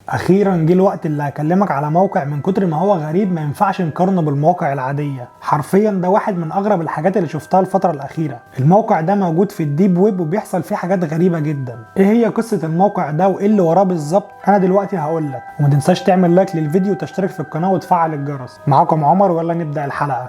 اخيرا جه الوقت اللي هكلمك على موقع من كتر ما هو غريب ما ينفعش نقارنه بالمواقع العادية. حرفيا ده واحد من اغرب الحاجات اللي شفتها الفترة الاخيرة. الموقع ده موجود في ال deep web وبيحصل فيه حاجات غريبة جدا. ايه هي قصة الموقع ده وايه اللي وراه بالظبط؟ انا دلوقتي هقول لك، وما تنساش تعمل like للفيديو وتشترك في القناة وتفعل الجرس. معاكم عمر، ويلا نبدا الحلقة.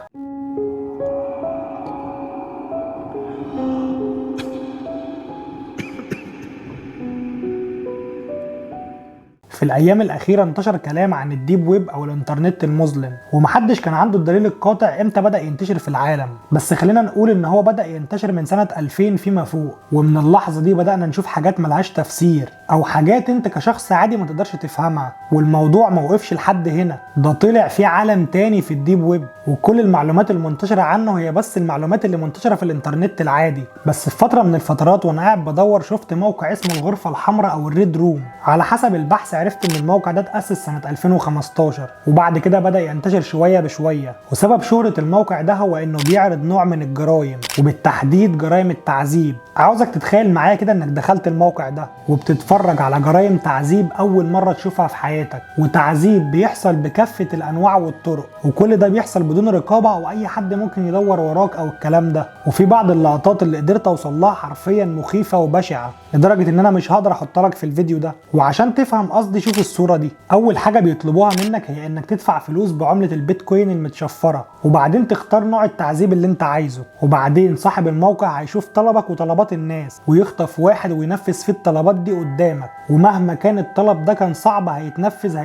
في الايام الاخيرة انتشر كلام عن ال deep web او الانترنت المظلم، ومحدش كان عنده الدليل القاطع امتى بدا ينتشر في العالم، بس خلينا نقول ان هو بدا ينتشر من سنة 2000 فيما فوق. ومن اللحظة دي بدانا نشوف حاجات ملهاش تفسير او حاجات انت كشخص عادي ما تقدرش تفهمها. والموضوع ما وقفش لحد هنا، ده طلع في عالم تاني في ال deep web، وكل المعلومات المنتشرة عنه هي بس المعلومات اللي منتشرة في الانترنت العادي. بس في فترة من الفترات وانا قاعد بدور شفت موقع اسمه الغرفة الحمراء او ال Red Room. على حسب البحث عرفت ان الموقع ده اتأسس سنة 2015، وبعد كده بدأ ينتشر شوية بشوية. وسبب شهرة الموقع ده هو انه بيعرض نوع من الجرائم، وبالتحديد جرائم التعذيب. عاوزك تتخيل معايا كده انك دخلت الموقع ده وبتتفرج على جرائم تعذيب اول مرة تشوفها في حياتك، وتعذيب بيحصل بكافة الانواع والطرق، وكل ده بيحصل بدون رقابة او اي حد ممكن يدور وراك او الكلام ده. وفي بعض اللقطات اللي قدرت اوصل لها حرفيا مخيفة وبشعة لدرجة ان انا مش هقدر احطها لك في الفيديو ده. وعشان تفهم قصدي شوف الصورة دي. اول حاجة بيطلبوها منك هي انك تدفع فلوس بعملة البيتكوين المتشفرة، وبعدين تختار نوع التعذيب اللي انت عايزه، وبعدين صاحب الموقع هيشوف طلبك وطلبات الناس ويخطف واحد وينفذ فيه الطلبات دي قدامك، ومهما كان الطلب ده كان صعب هيتنفذ.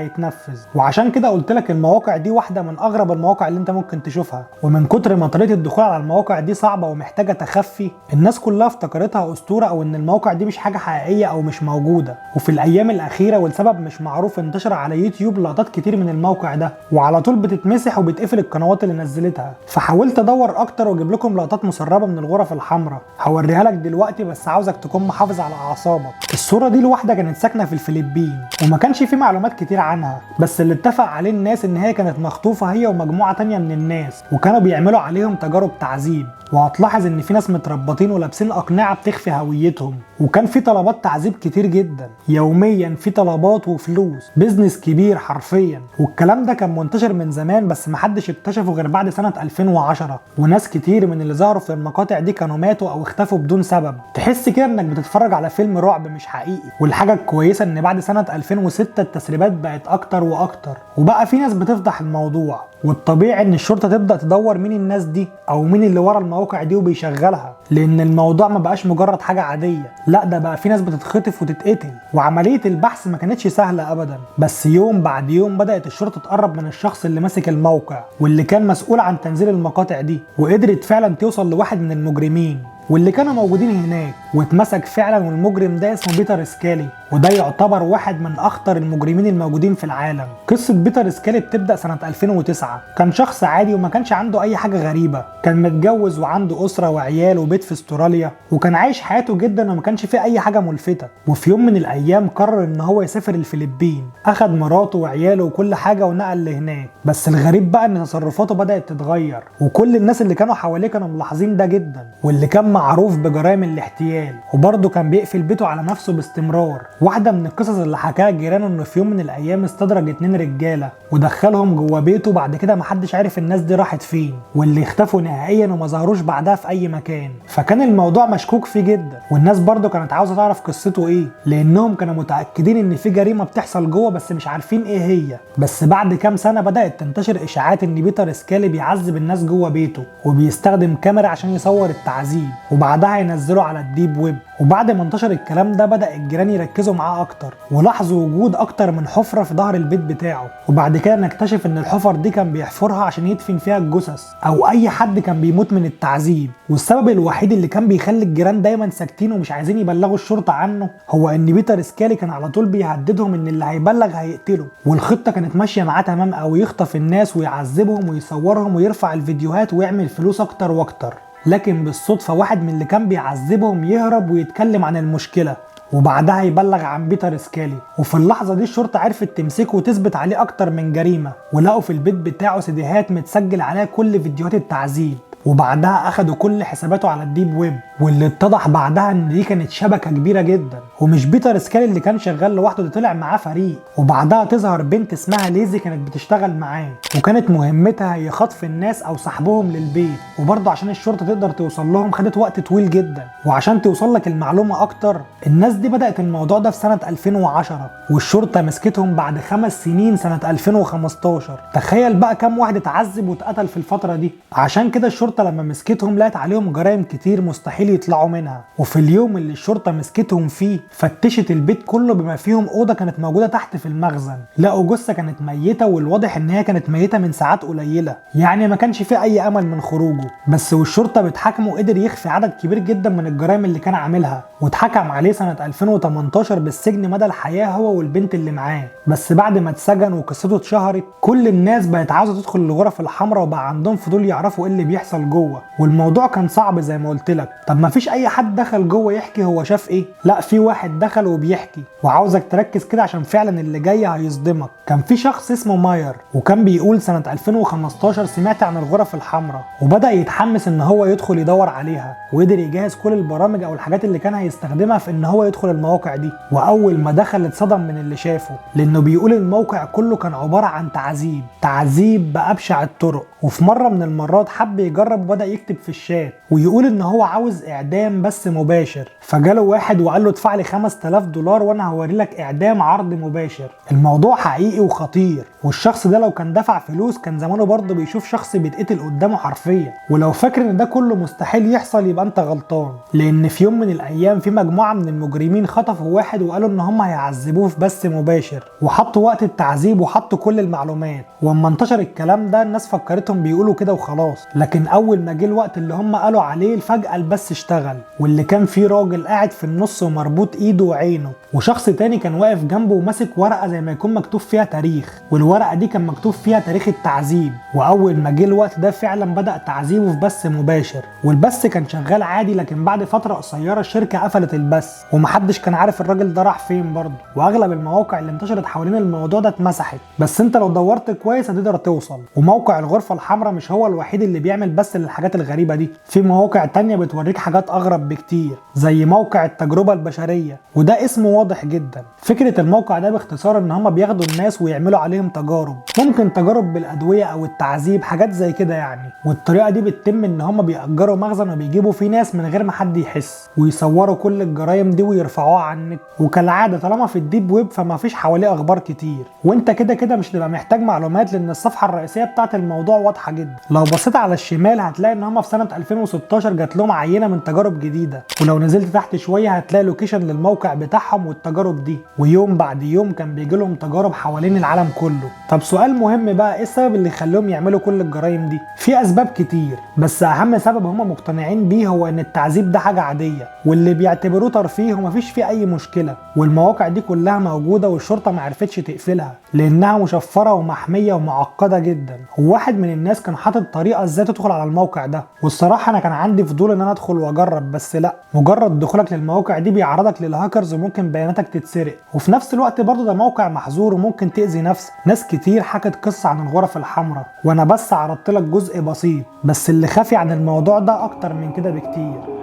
وعشان كده قلت لك المواقع دي واحدة من اغرب المواقع اللي انت ممكن تشوفها. ومن كتر ما طريقة الدخول على المواقع دي صعبة ومحتاجة تخفي، الناس كلها افتكرتها اسطورة او ان المواقع دي مش حاجة حقيقية او مش موجودة. وفي الايام الاخيرة ولسبب مش معروف انتشر على يوتيوب لقطات كتير من الموقع ده، وعلى طول بتتمسح وبتقفل القنوات اللي نزلتها. فحاولت ادور اكتر واجيب لكم لقطات مسربه من الغرف الحمراء، هوريها لك دلوقتي، بس عاوزك تكون محافظ على اعصابك. الصورة دي لواحدة كانت ساكنة في الفلبين وما كانش في معلومات كتير عنها، بس اللي اتفق عليه الناس ان هي كانت مخطوفه هي ومجموعة تانية من الناس، وكانوا بيعملوا عليهم تجارب تعذيب. وهتلاحظ ان في ناس متربطين ولابسين اقنعه بتخفي هويتهم، وكان في طلبات تعذيب كتير جدا يوميا، في طلبات وفلوس، business كبير حرفيا. والكلام ده كان منتشر من زمان بس محدش اكتشفه غير بعد سنة 2010، وناس كتير من اللي ظهروا في المقاطع دي كانوا ماتوا او اختفوا بدون سبب. تحس كده انك بتتفرج على فيلم رعب مش حقيقي. والحاجة الكويسة ان بعد سنة 2006 التسريبات بقت اكتر واكتر، وبقى في ناس بتفضح الموضوع. والطبيعي ان الشرطة تبدأ تدور مين الناس دي او مين اللي ورا المواقع دي وبيشغلها، لان الموضوع ما بقاش مجرد حاجة عادية، لا ده بقى في ناس بتتخطف وتتقتل. وعملية البحث ما كانتش سهلة ابدا، بس يوم بعد يوم بدأت الشرطة تقرب من الشخص اللي ماسك الموقع واللي كان مسؤول عن تنزيل المقاطع دي، وقدرت فعلا توصل لواحد من المجرمين واللي كانوا موجودين هناك، واتمسك فعلا. والمجرم ده اسمه بيتر سكالي، وده يعتبر واحد من اخطر المجرمين الموجودين في العالم. قصة بيتر سكالي بتبدأ سنة 2009. كان شخص عادي وما كانش عنده اي حاجة غريبة، كان متجوز وعنده اسرة وعيال وبيت في استراليا، وكان عايش حياته جدا وما كانش فيه اي حاجة ملفتة. وفي يوم من الايام قرر ان هو يسافر الفلبين، اخد مراته وعياله وكل حاجة ونقل لهناك. بس الغريب بقى ان تصرفاته بدأت تتغير، وكل الناس اللي كانوا حواليه كانوا ملاحظين ده جدا، واللي كان معروف بجرائم الاحتيال، وبرضه كان بيقفل بيته على نفسه باستمرار. واحدة من القصص اللي حكاها جيرانه انه في يوم من الايام استدرج 2 رجالة ودخلهم جوه بيته، بعد كده محدش عارف الناس دي راحت فين، واللي اختفوا نهائيا وما ظهروش بعدها في اي مكان. فكان الموضوع مشكوك فيه جدا، والناس برضه كانت عاوزة تعرف قصته ايه، لانهم كانوا متأكدين ان في جريمة بتحصل جوه بس مش عارفين ايه هي. بس بعد كام سنة بدأت تنتشر اشاعات ان بيتر سكالي بيعذب الناس جوه بيته، وبيستخدم كاميرا عشان يصور التعذيب وبعدها ينزله على ال deep web. وبعد ما انتشر الكلام ده بدأ الجيران يركزوا معاه اكتر، ولاحظوا وجود اكتر من حفرة في ظهر البيت بتاعه. وبعد كده نكتشف ان الحفر دي كان بيحفرها عشان يدفن فيها الجثث او اي حد كان بيموت من التعذيب. والسبب الوحيد اللي كان بيخلي الجيران دايما ساكتين ومش عايزين يبلغوا الشرطة عنه هو ان بيتر سكالي كان على طول بيهددهم ان اللي هيبلغ هيقتله. والخطة كانت ماشية معاه تمام قوي، يخطف الناس ويعذبهم ويصورهم ويرفع الفيديوهات ويعمل فلوس اكتر واكتر. لكن بالصدفة واحد من اللي كان بيعذبهم يهرب ويتكلم عن المشكلة، وبعدها يبلغ عن بيتر سكالي. وفي اللحظة دي الشرطة عرفت تمسكه وتثبت عليه أكتر من جريمة، ولقوا في البيت بتاعه سيديهات متسجل عليها كل فيديوهات التعذيب. وبعدها اخدوا كل حساباته على ال deep web، واللي اتضح بعدها ان دي كانت شبكة كبيرة جدا، ومش بيتر سكالي اللي كان شغال لوحده، ده طلع معاه فريق. وبعدها تظهر بنت اسمها ليزي كانت بتشتغل معاه، وكانت مهمتها هي خطف الناس او سحبهم للبيت، وبرضه عشان الشرطة تقدر توصل لهم خدت وقت طويل جدا. وعشان توصل لك المعلومة اكتر، الناس دي بدات الموضوع ده في سنة 2010، والشرطة مسكتهم بعد 5 سنين سنة 2015. تخيل بقى كام واحد اتعذب واتقتل في الفترة دي. عشان كده الشرطة لما مسكتهم لقت عليهم جرائم كتير مستحيل يطلعوا منها. وفي اليوم اللي الشرطة مسكتهم فيه فتشت البيت كله بما فيهم اوضة كانت موجودة تحت في المخزن، لقوا جثة كانت ميته، والواضح ان هي كانت ميته من ساعات قليله، يعني ما كانش فيه اي امل من خروجه. بس والشرطة بتحاكمه قدر يخفي عدد كبير جدا من الجرائم اللي كان عاملها، واتحكم عليه سنة 2018 بالسجن مدى الحياة هو والبنت اللي معاه. بس بعد ما اتسجن وقصته اتشهرت، كل الناس بقت عاوزه تدخل الغرف الحمراء، وبقى عندهم فضول يعرفوا ايه اللي بيحصل جوه، والموضوع كان صعب زي ما قلت لك. طب ما فيش اي حد دخل جوه يحكي هو شاف ايه؟ لا، في واحد دخل وبيحكي، وعاوزك تركز كده عشان فعلا اللي جاي هيصدمك. كان في شخص اسمه ماير، وكان بيقول سنة 2015 سمعت عن الغرف الحمراء، وبدأ يتحمس ان هو يدخل يدور عليها، وقدر يجهز كل البرامج او الحاجات اللي كان هيستخدمها في ان هو يدخل المواقع دي. واول ما دخل اتصدم من اللي شافه، لانه بيقول الموقع كله كان عبارة عن تعذيب، تعذيب بأبشع الطرق. وفي مرة من المرات حب يجرب وبدأ يكتب في الشات ويقول ان هو عاوز اعدام بس مباشر، فجاله واحد وقال له ادفع لي $5000 وانا هوري لك اعدام عرض مباشر. الموضوع حقيقي وخطير، والشخص ده لو كان دفع فلوس كان زمانه برضه بيشوف شخص بيتقتل قدامه حرفيا. ولو فاكر ان ده كله مستحيل يحصل يبقى انت غلطان، لان في يوم من الايام في مجموعة من المجرمين خطفوا واحد وقالوا ان هم هيعذبوه في بث مباشر، وحطوا وقت التعذيب وحطوا كل المعلومات. واما انتشر الكلام ده الناس فكرتهم بيقولوا كده وخلاص، لكن اول ما جه الوقت اللي هم قالوا عليه فجأة البث اشتغل، واللي كان فيه راجل قاعد في النص ومربوط ايده وعينه، وشخص تاني كان واقف جنبه وماسك ورقة زي ما يكون مكتوب فيها تاريخ، والورقة دي كان مكتوب فيها تاريخ التعذيب. واول ما جه الوقت ده فعلا بدأ تعذيبه في بث مباشر، والبث كان شغال عادي، لكن بعد فترة قصيرة الشركة قفلت البث، ومحدش كان عارف الراجل ده راح فين برضه. واغلب المواقع اللي انتشرت حوالين الموضوع ده اتمسحت، بس انت لو دورت كويس هتقدر توصل. وموقع الغرفة الحمراء مش هو الوحيد اللي بيعمل بث للحاجات الغريبة دي، في مواقع تانية بتوريك حاجات اغرب بكتير، زي موقع التجربة البشرية، وده اسمه واضح جدا. فكرة الموقع ده باختصار ان هم بياخدوا الناس ويعملوا عليهم تجارب، ممكن تجارب بالادوية او التعذيب، حاجات زي كده يعني. والطريقة دي بتتم ان هم بيأجروا مخزن وبيجيبوا فيه ناس من غير ما حد يحس، ويصوروا كل الجرايم دي ويرفعوها على النت. وكالعادة طالما في ال deep web فما فيش حواليه اخبار كتير، وانت كده كده مش هتبقى محتاج معلومات لان الصفحة الرئيسية بتاعت الموضوع واضحة جدا. لو بصيت على الشمال هتلاقي ان هم في سنة 2016 جات لهم عينة من تجارب جديدة، ولو نزلت تحت شوية هتلاقي location للموقع بتاعهم والتجارب دي، ويوم بعد يوم كان بيجي لهم تجارب حوالين العالم كله. طب سؤال مهم بقى، ايه السبب اللي خلاهم يعملوا كل الجرايم دي؟ في اسباب كتير، بس اهم سبب هم مقتنعين بيه هو ان التعذيب ده حاجة عادية، واللي بيعتبروه ترفيه ومفيش فيه اي مشكلة، والمواقع دي كلها موجودة والشرطة ما عرفتش تقفلها لانها مشفرة ومحميه ومعقدة جدا. وواحد من الناس كان حاطط طريقه ازاي تدخل على الموقع ده، والصراحة انا كان عندي فضول ان انا ادخل واجرب، بس لا، مجرد دخولك للمواقع دي بيعرضك للهاكرز وممكن بياناتك تتسرق، وفي نفس الوقت برضه ده موقع محظور وممكن تأذي نفسك. ناس كتير حكت قصة عن الغرف الحمراء، وانا بس عرضت لك جزء بسيط، بس اللي خافي عن الموضوع ده اكتر من كده بكتير.